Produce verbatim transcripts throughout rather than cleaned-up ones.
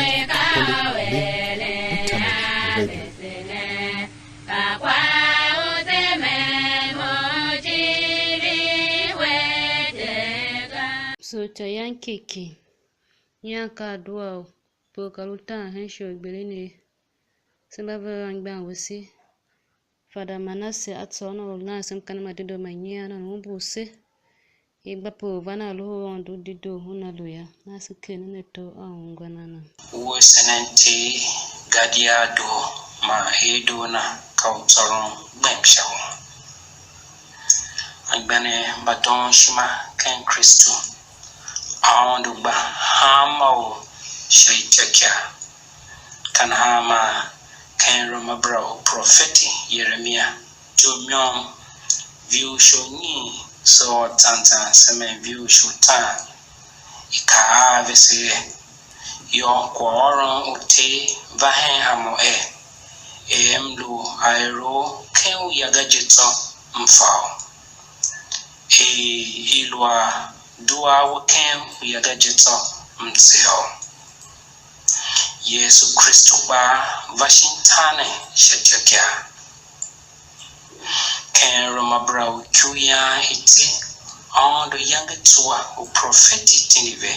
Kondo Bambi Internet Radio. So, tsô yan kiki, nyian ka adua u pe u ka lu taan hen shighe u gbilin ne, se mba ve anmgbian wese, Fada Manasse, a tsôron a u nan se mkaanem ma dedoo ma nyian, a umbur se, i gba pe u van a Loho u Aôndo u dedoo una lu yô, nahan se ker nen ato a ungwa na na. Wuese nen Ter, gadia a doo man er doo na ka u tsôron gbem sha won. Anmgbianev mba doon ishima ken Kristu, Aôndo gba hanma u sha ityôkyaa. Ka nahan man ken Romabera u profeti Yeremia, ityough môm, ivur sha unyiin se ôr zan zan semen ivur sha utaan, i kaa a vese er: Yô, kwaghôron u Ter va hen a mo er: Er m lu aeroo ken uya ga je tsô, m fa u; er i lu a dua a we ken uya ga je tsô, m tser u. Yesu Kristu kpaa va shin tar ne sha ityôkyaa. Ken Romabera u ikyugh yan i tse, Aôndo yange tsua uprofeti tindi ve.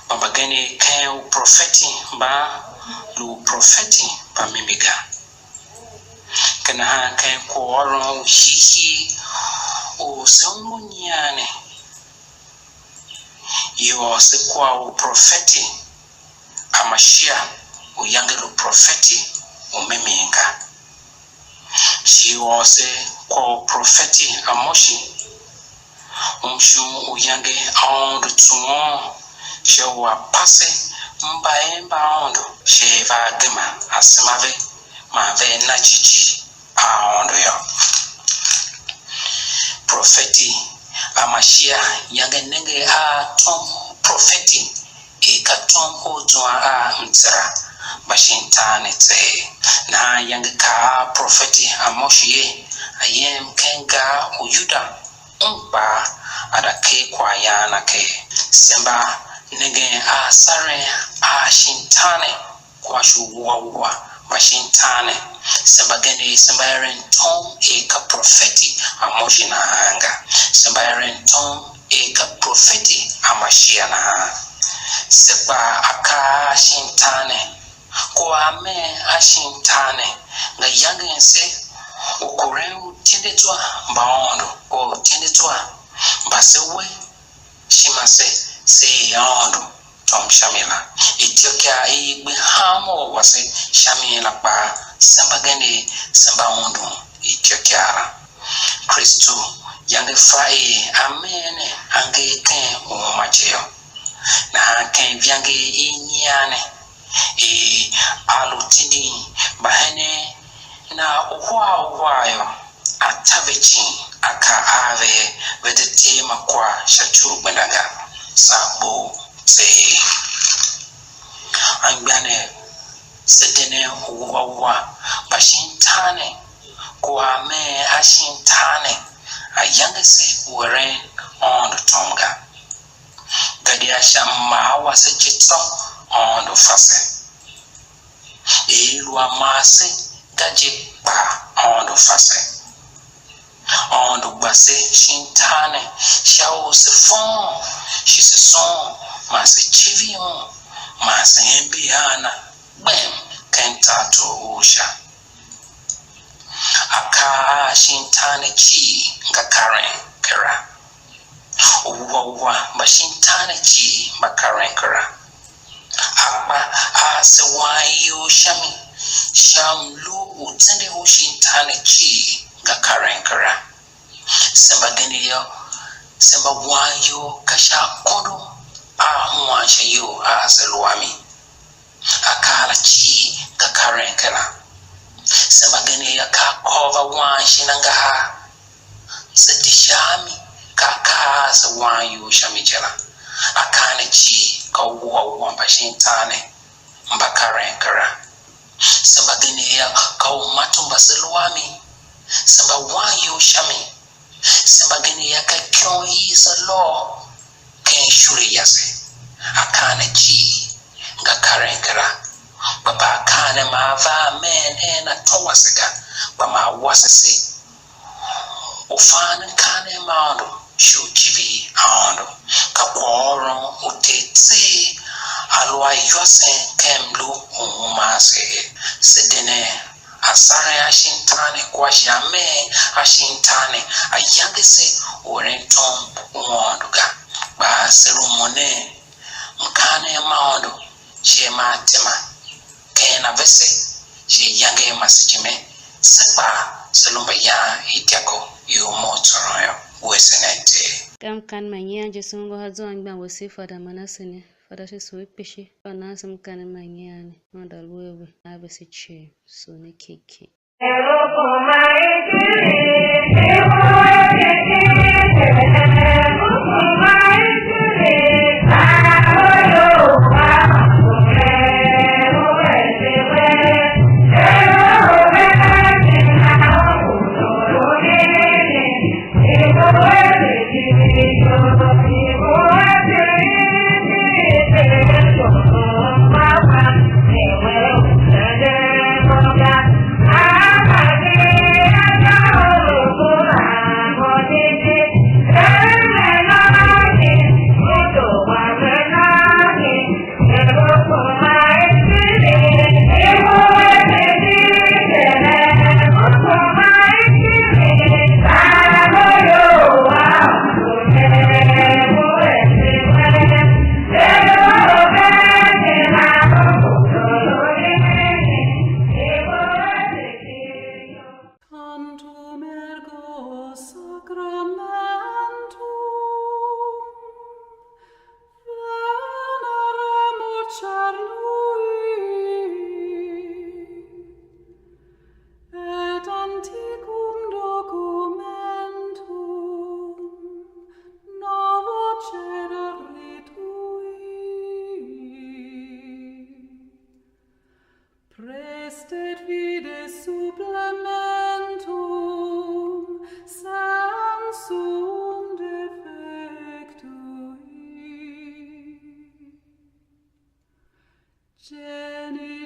Kpa mbagenev ken uprofeti mban lu uprofeti mba mimi ga. Ka nahan ken kwaghôron u hiihii u se ongo nyian ne, i ôr se kwagh u profeti Amashia u yange lu profeti u mimi ga. Shi i ôr se kwagh u profeti Amoshi, u mshon u yange Aôndo tsughun sha u a pase mbayev mba Aôndo sha er vea gema asema a ve man vea na jighjigh a Aôndo yô. Profeti Amashia yange nenge a tom u profeti er ka tom u zuan a mtsera mba shin tar ne tseegh. Nahan yange kaa a profeti Amoshi er, a yem ken gar u Yuda, un kpaa a da ker kwaghyan na ker. Se mba nengen a saren a shin tar ne kua shi u wua wua mba shin tar ne. Se mbagenev se mba eren tom er ka profeti Amoshi nahan ga. Se mba eren tom er ka profeti Amashia nahan. Se kpa akaa a shin tar ne kua amen a shin tar ne nga yangen se u kuren utyendezwa mba Aôndo, kua utyendezwa mba se we ishima se, se er Aôndo tom sha mi la. Ityôkyaa i i gbe hanmô u wase sha mi la kpaa, se mbagenev se mba undun ityôkyaa la. Kristu yange fa er a meen ne angev ken uma je yô. Nahan ken ivangeli i nyian ne, er a lu tindin mbahenen na uhar uhar yô, a ta ve cii, a kaa a ve er, ve de tema kwagh sha ci u gbenda ga, saa gbo tseegh. Anmgbianev, se de nen uhar uhar mba shin tar ne, kua amen a shin tar ne, a yange se u eren Aôndo tom ga. Gadia sha mmar wase je tsô, Aôndo fa se. Er i lu a mar se ga je kpaa, Aôndo fa se. Aôndo gba se shin tar ne sha u se fa Un, shi se soo Un, man se civir Un, man se ember a Na gbem ken tartor u Sha. Akaa a shin tar ne cii nga karen kera. Uhar uhar mba shin tar ne cii mba karen kera. Akpa a se wan iyol sha mi, sha mlu u zende u shin tar ne cii nga karen kera. Se mbagenev yô, se mba wan iyol ka sha akondo a huan sha iyol a se lu a mi. Akaa la cii nga karen kera. Se mbagenev yô, ka akôv a wan shin angahar, se de sha a mi, ka akaa a se wan iyol sha mi je la. Akaa ne cii ka uhar uhar mba shin tar ne mba karen kera. Se mbagenev yô, ka umato mba se lu a mi, se mba wan iyol sha mi. Se mbagenev yô, ka ikyom i se lôô ken ishule yase. Akaa ne cii wase ga, kpa ma a wase se u fan mkaanem ma Aôndo shi u civir Aôndo. Ka kwaghôron u Ter tseegh a lu a yô sen ken mlu u uma ase er se de nen asaren a shin tar ne kua shi ameen a shin tar ne, a yange se u eren tom u Aôndo ga. Kpa se rumun nen mkaanem ma Aôndo, shi a maa tema ken a vese, shi iyange i masejime, se kpaa se lu mbayan i dyako i u mough tsôron yô, wuese nen Ter. Ka mkaanem ma nyian je se ungwa zwa anmgbian wase Fada Manase ne, Fada shi sugh kpishi, kpa nan se mkaanem ma nyian ne, Aôndo a lu a we, a vese cii, sugh ne kiki. Tantum ergo sacramentum, veneremur cernui, et antiquum documentum novo cedere tui. Praestet fide supplementum sensum defectui. Geni